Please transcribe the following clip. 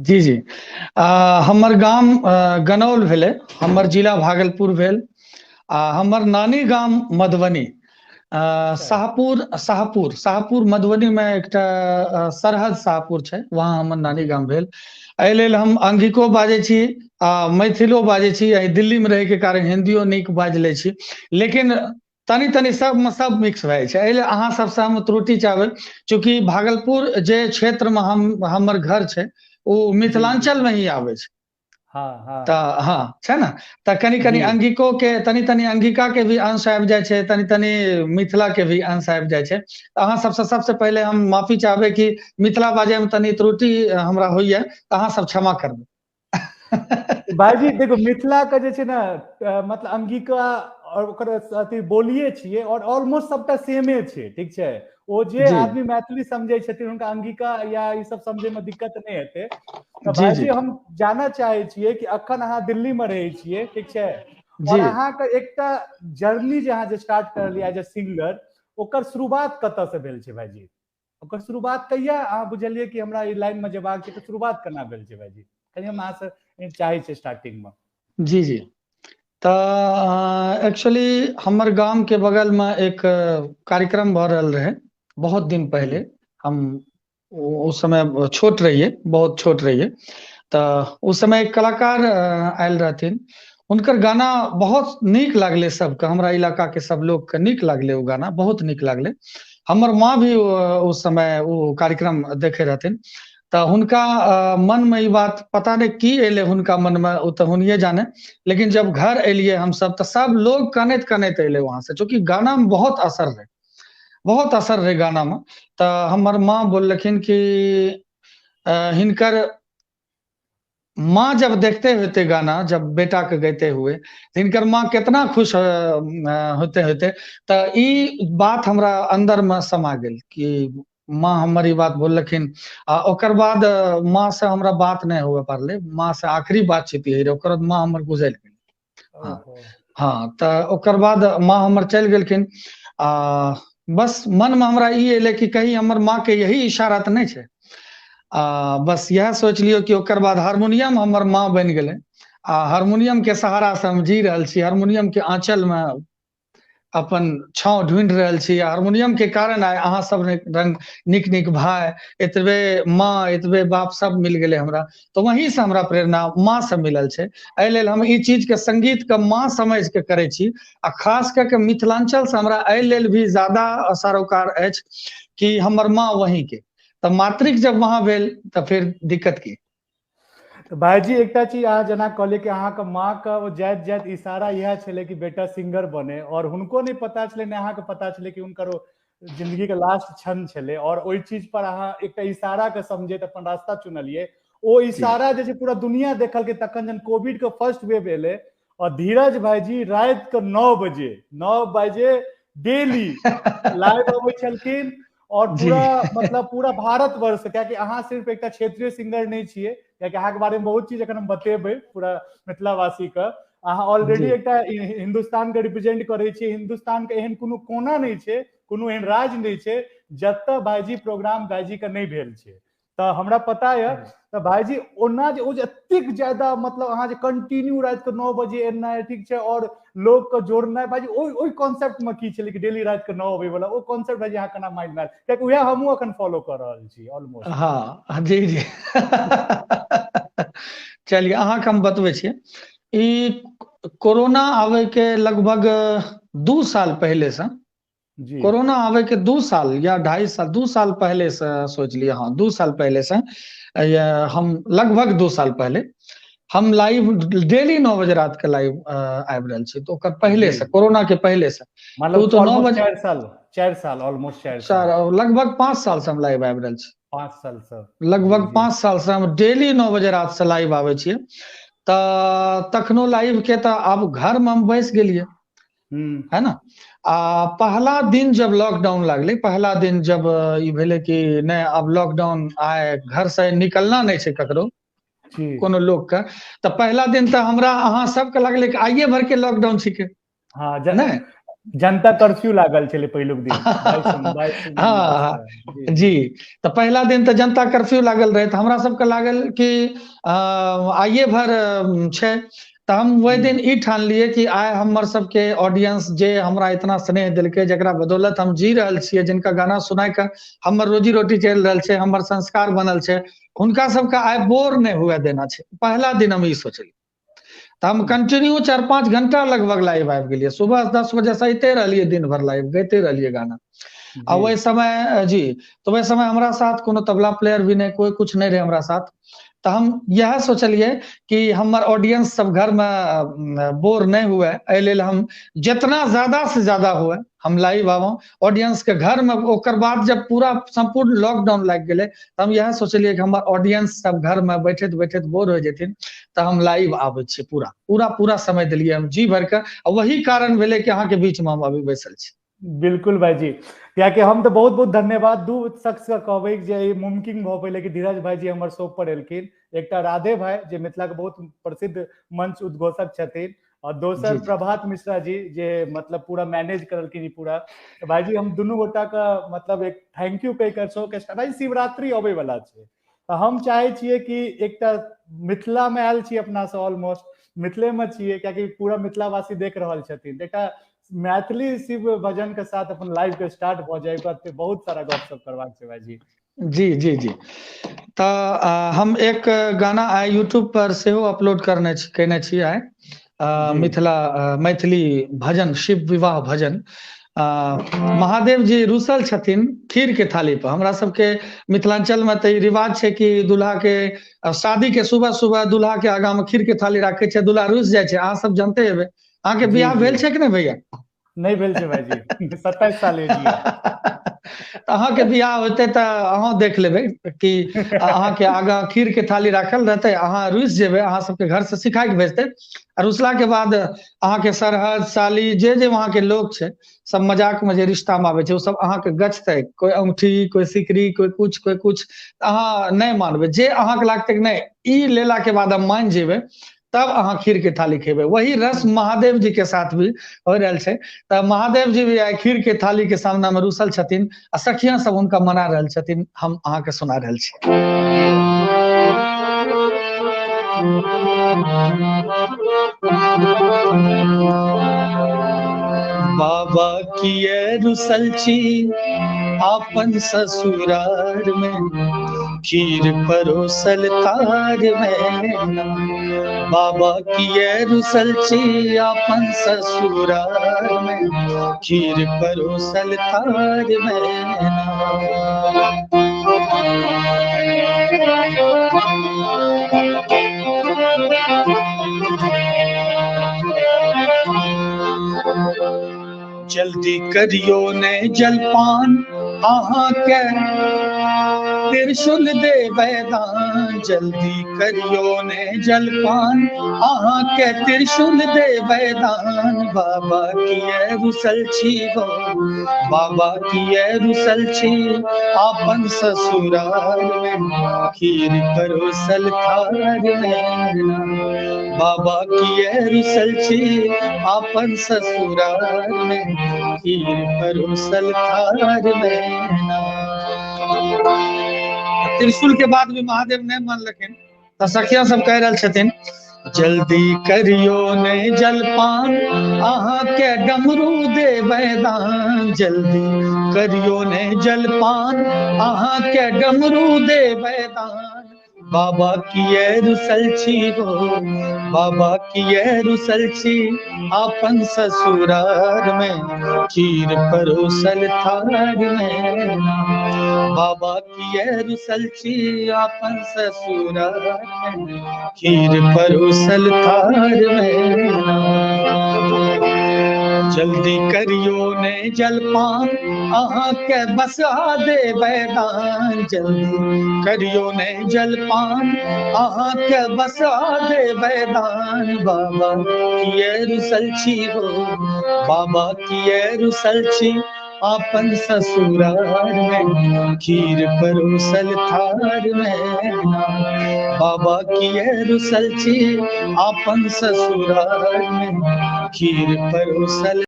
जी जी। हमर गाम गनौल भेलै, हमर जिला भागलपुर भेल, आ हमर नानी गाम मधुबनी, शाहपुर शाहपुर शाहपुर मधुबनी में एकटा सरहद शाहपुर छै, वहाँ हमर नानी गाम भेल। एहि लेल हम अंगिको बाजै छी आ मैथिलो बाजै छी, आ दिल्ली में रहै के कारण हिन्दियो नीक बाजि लै छी, लेकिन तनी तनी सब में सब मिक्स भए जाइ छै। एहि लेल अहाँ सबसँ हम त्रुटि चाहबै, चूँकि भागलपुर जे क्षेत्र में हम हमर घर छै ओ मिथिलांचल में ही आबै छै। हाँ। तऽ हँ छै ने, तऽ कनि कनि अंगिको के, तनी तनी अंगिका के भी अंश आबि जाइ छै, तनी तनी मिथिला के भी अंश आबि जाइ छै। तऽ अहाँ सबसँ सबसँ पहिले हम माफी चाहबै कि मिथिला बाजै में तनी त्रुटि हमरा होइया, तऽ अहाँ सब क्षमा करबै। भाईजी देखो, मिथिला के जे छै ने, मतलब अंगिका और ओकर अथी बोलिए छियै और ऑलमोस्ट सबटा सेमे छै, ठीक छै। ओ जे आदमी मैथिली समझै छथिन हुनका अंगिका या ई सब समझै में दिक्कत नहि हेतै। तऽ भाईजी हम जानऽ चाहै छियै कि अखन अहाँ दिल्ली में रहै छियै, ठीक छै, और अहाँके एकटा जर्नी जे अहाँ जे स्टार्ट करलियै एज ए सिंगर, ओकर शुरुआत कतऽ से भेल छै भाईजी? ओकर शुरुआत कहिया अहाँ बुझलियै कि हमरा ई लाइन में जेबाक छै, तऽ शुरुआत केना भेल छै भाईजी? कनि हम अहाँ से चाहै छियै स्टार्टिंग में। जी जी। तऽ एक्चुअली हमर गाम के बगल में एक कार्यक्रम भऽ रहल रहै बहुत दिन पहले। हम उस समय छोट रहियै, बहुत छोट रहियै, तऽ उस समय एक कलाकार आयल रहथिन। हुनकर गाना बहुत नीक लागलै सबके, हमरा इलाका के सब लोग के नीक लागलै ओ गाना, बहुत नीक लागलै। हमर माँ भी उस समय ओ कार्यक्रम देखे रहथिन, तऽ हुनका मन में ई बात पता नहि की एलै हुनका मन में, ओ तऽ हुनिये जाने, लेकिन जब घर एलियै हमसब तऽ सब लोग कनैत कनैत एलै वहां से, चूँकि गाना में बहुत असर रहै, बहुत असर रहै गाना में। तऽ हमर माँ बोललखिन कि हिनकर माँ जब देखते होते गाना, जब बेटा के गैते हुए, हिनकर माँ कितना खुश होते होते, तऽ ई बात हमरा अंदर में समा गेल कि माँ हमर ई बात बोललखिन। आ ओकर बाद माँ से हमरा बात नहि हुए पड़लै, माँ से आखिरी बातचीत यही रहै, ओकर बाद माँ हमर गुजरि गेल। हाँ, तऽ ओकर बाद माँ हमर चलि गेलखिन। आ बस मन में हमरा ई एलै कि कहीं हमर माँ के यही इशारा तऽ नहि छै, आ बस इएह सोच लियौ कि ओकर बाद हारमोनियम हमर माँ बनि गेलै, आ हारमोनियम के सहारा से हम जी रहल छी, हारमोनियम के आंचल में अपन छाँव ढूंढि रहल छी। हारमोनियम के कारण आइ अहाँ सब रंग नीक नीक भाय, एतबे माँ एतबे बाप सब मिल गेलै हमरा, तऽ वहीं से हमरा प्रेरणा माँ से मिलल छै। एहि लेल हम ई चीज के संगीत के माँ समझ के करै छी। आ खास कऽ के मिथिलांचल से हमरा एहि लेल भी ज्यादा सरोकार अछि कि हमर माँ वहीं के, तऽ मातृक जब वहां भेल तऽ फिर दिक्कत की। तऽ भाईजी एकटा चीज अहाँ जेना कहलियै कि अहाँके माँ के ओ जाइत जाइत इशारा इएह छलै कि बेटा सिंगर बने, और हुनको नहि पता छलै, नहि अहाँके पता छलै कि हुनकर ओ जिंदगी के लास्ट क्षण छलै, और ओहि चीज पर अहाँ एकटा इशारा के समझैत अपन रास्ता चुनलियै। ओ इशारा जे छै पूरा दुनिया देखलकै तखन जहन कोविड के फर्स्ट वेव एलै, और धीरज भाईजी राति के 9 बजे डेली लाइव अबै छलखिन, और पूरा मतलब पूरा भारतवर्ष, कियाकि अहाँ सिर्फ एकटा क्षेत्रीय सिंगर नहि छियै, कियाकि अहाँके बारे में बहुत चीज एखन हम बतेबै पूरा मिथिलावासी के। अहाँ ऑलरेडी एकटा हिंदुस्तान के रिप्रेजेंट करै छियै, हिंदुस्तान के एहन कोनो कोना नहि छै, कोनो एहन राज्य नहि छै जतऽ भाईजी प्रोग्राम भाईजी के नहि भेल छै। तऽ हमरा पता यऽ। तऽ भाईजी ओना जे ओ जे एतेक ज्यादा मतलब अहाँ जे कंटिन्यू राति के 9 बजे एनाइ, ठीक छै, और लोक के जोड़नाइ, भाईजी ओहि कॉन्सेप्ट में की छलै कि डेली राति के 9 बजे वाला ओ कॉन्सेप्ट भाईजी अहाँ केना माइंड में आयल? कियाकि उएह हमहूँ अखन फॉलो कऽ रहल छी ऑलमोस्ट। हाँ जी जी। चलिए अहाँके हम बतबै छी, ई कोरोना आबै के लगभग 2 साल पहले से, कोरोना आवे के 2 साल या 2.5 साल, 2 साल पहले से सोच लिया, हाँ 2 साल पहले से, हम लगभग 2 साल पहले हम लाइव डेली 9 बजे रात के लाइव आबि रहल छी। तो ओकर पहले से, कोरोना के पहले से, मतलब तो 9 बजे 4 साल, ऑलमोस्ट 4 साल, लगभग 5 साल से हम लाइव आबि रहल छी। 5 साल से, लगभग 5 साल से हम डेली 9 बजे रात से लाइव आबै छियै। तऽ तखनो लाइव के तऽ आब घर में हम बैस गेलियै, है ना। आ पहला दिन जब लॉकडाउन लागलै, पहला दिन जब ई भेलै कि नहि आब लॉकडाउन आए, घर से निकलना नहि छै ककरो, कोनो लोक के, तऽ पहला दिन तऽ हमरा अहाँ सबके लागलै कि आइए भर के लॉकडाउन छिकै। हाँ, नहि जनता कर्फ्यू लागल छलै पहिलुक दिन। हाँ जी, तऽ पहिला दिन तऽ जनता कर्फ्यू लागल रहै, तऽ हमरा सबके लागल कि आइए भर छै। तऽ हम ओहि दिन ई ठानलियै कि आइ हमर सबके ऑडियंस जे हमरा इतना स्नेह देलकै, जकरा बदौलत हम जी रहल छियै, जिनका गाना सुनाय कऽ हमर रोजी रोटी चलि रहल छै, हमर संस्कार बनल छै, हुनका सबके आइ बोर नहि हुए देना छै। पहिला दिन हम ई सोचलियै। तऽ हम कंटिन्यू 4-5 घंटा लगभग लाइव आबि गेलियै। सुबह 10 बजे से अइते रहलियै, दिन भर लाइव गाइते रहलियै गाना। आ ओहि समय जी, तऽ ओहि समय हमरा साथ कोनो तबला प्लेयर भी नहि, कोइ कुछ नहि रहै हमरा साथ। तऽ हम इएह सोचलियै कि हमर ऑडियंस सब घर में बोर नहि हुए, एहि लेल हम जितना ज्यादा से ज्यादा हुए हम लाइव आबो ऑडियंस के घर में। ओकर बाद जब पूरा संपूर्ण लॉकडाउन लागि गेलै तऽ हम इएह सोचलियै कि हमर ऑडियंस सब घर में बैठैत बैठैत बोर हो जेथिन, तऽ हम लाइव आबै छियै। पूरा पूरा पूरा समय देलियै हम जी भर के, आ वही कारण भेलै कि अहाँके बीच में हम अभी बैसल छी। बिल्कुल भाईजी, कियाकि हम तऽ बहुत बहुत धन्यवाद दू शख्स के कहबै जे ई मुमकिन भऽ पेलै कि धीरज भाईजी हमर शो पर एलखिन। एकटा राधे भाई जे मिथिला के बहुत प्रसिद्ध मंच उद्घोषक छथिन, और दोसर प्रभात मिश्रा जी जे मतलब पूरा मैनेज करलखिन ई पूरा। तऽ भाईजी हम दुनू गोटा के मतलब एक thank you कहि के शो के। भाई शिवरात्रि अबै वाला छै, तऽ हम चाहै छियै कि एकटा मिथिला मे आयल छी अपना सब, ऑलमोस्ट मिथिले मे छियै, कियाकि पूरा मिथिलावासी देख रहल छथिन, एकटा मैथिली शिव भजन के साथ अपन लाइव के स्टार्ट भऽ जाय, ओकर बहुत सारा गपशप करबाक छै भाईजी। जी जी जी, तऽ हम एक गाना आइ यूट्यूब पर सेहो अपलोड करने छी, केने छी आइ, मिथिला मैथिली भजन, शिव विवाह भजन। महादेव जी रुसल छथिन खीर के थाली पर। हमरा सबके मिथिलांचल में तऽ ई रिवाज छै कि दूल्हा के शादी के सुबह सुबह दूल्हा के आगा में खीर के थाली राखे छै, दूल्हा रुस जाइ छै। अहाँ सब जानते हेबै। अहाँके बियाह भेल छै कि नहि भैया? नहि भेल छै भाईजी, 27 साल एज। तऽ अहाँके बियाह होतै तऽ अहाँ देख लेबै कि अहाँके आगाँ खीर के थाली राखल रहतै, अहाँ रुसि जेबै, अहाँ सबके घर से सिखा के भेजतै, आ रुसला के बाद अहाँके सरहद साली जे जे वहाँ के लोग छै सब मजाक में जे रिश्ता में आबै छै ओ सब अहाँके गछतै, कोइ अंगूठी, कोइ सिकरी, कोइ कुछ कोइ कुछ। अहाँ नहि मानबै, जे अहाँके लागतै कि नहि ई लेला के बाद हम मानि जेबै, तब अहाँ खीर के थाली खेबै। वही रस्म महादेव जी के साथ भी हो रहल छै। तऽ महादेव जी भी आइ खीर के थाली के सामना में रुसल छथिन आ सखिया सब हुनका मना रहल छथिन। हम अहाँके सुना रहल छी। बाबा किए रुसल छी आपन ससुरार में, खीर परोसल तार में। बाबा किए रुसल छी आपन ससुरार में, खीर परोसल तार में। जल्दी करियो ने जलपान अहाँ के त्रिशूल देबै दान। जल्दी करियो ने जलपान अहाँ के त्रिशूल देबै दान। बाबा किए रुसल छी हो, बाबा किए रुसल छी आपन ससुरार में, खीर परोसल थार में। बाबा किए रुसल छी आपन ससुरार में, खीर परोसल थार में। त्रिशूल के बाद भी महादेव नहीं मानलखिन तऽ सखिया सब कहि रहल छथिन, जल्दी करियो ने जलपान अहाँ के डमरू देबै दान। जल्दी करियो ने जलपान अहाँ के डमरू देबै दान। बाबा किए रुसल छी हो, बाबा किए रुसल छी आपन ससुरार में, खीर परोसल थार में। बाबा किए रुसल छी आपन ससुरार में, खीर परोसल थार में। जल्दी करियो ने जलपान अहाँ के बसा देबै दान। जल्दी करियो ने जलपान अहाँ के बसा देबै दान। बाबा किए रुसल छी हो, बाबा किए रुसल छी आपन ससुरार में, खीर परोसल थार में। बाबा किए रुसल छी आपन ससुरार में, खीर परोसल।